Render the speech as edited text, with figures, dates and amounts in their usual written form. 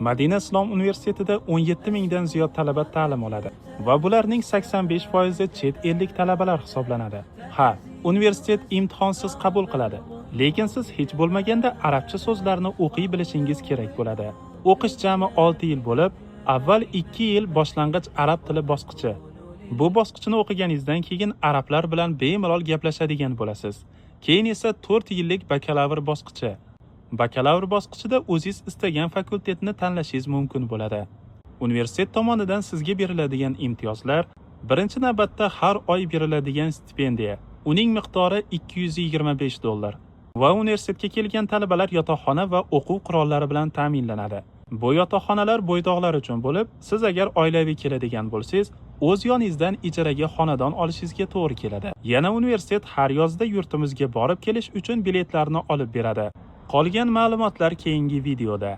Madina Islom universitetida 17 mingdan ziyod talaba ta'lim oladi va bularning 85% chet ellik talabalar hisoblanadi. Ha, universitet imtihonsiz qabul qiladi, lekin siz hech bo'lmaganda arabcha so'zlarni o'qiy bilishingiz kerak bo'ladi. O'qish jami 6 yil bo'lib, avval 2 yil boshlang'ich arab tili bosqichi. Bu bosqichni o'qiganingizdan keyin arablar bilan bemalol gaplashadigan bo'lasiz. Keyin esa 4 yillik bakalavr bosqichi. Bakalavr bosqichida o'zingiz istagan fakultetni tanlashingiz mumkin bo'ladi. Universitet tomonidan sizga beriladigan imtiyozlar: birinchi navbatda har oy beriladigan stipendiya. Uning miqdori 225 dollar. Va universitetga kelgan talabalar yotoqxona va o'quv qurollari bilan ta'minlanadi. Bu yotoqxonalar bo'ydoqlar uchun bo'lib, siz agar oilaviy keladigan bo'lsangiz, o'z yoningizdan ijaraga xonadon olishingizga to'g'ri keladi. Yana universitet har yozda yurtimizga borib kelish uchun biletlarni olib beradi. Qolgan ma'lumotlar keyingi videoda.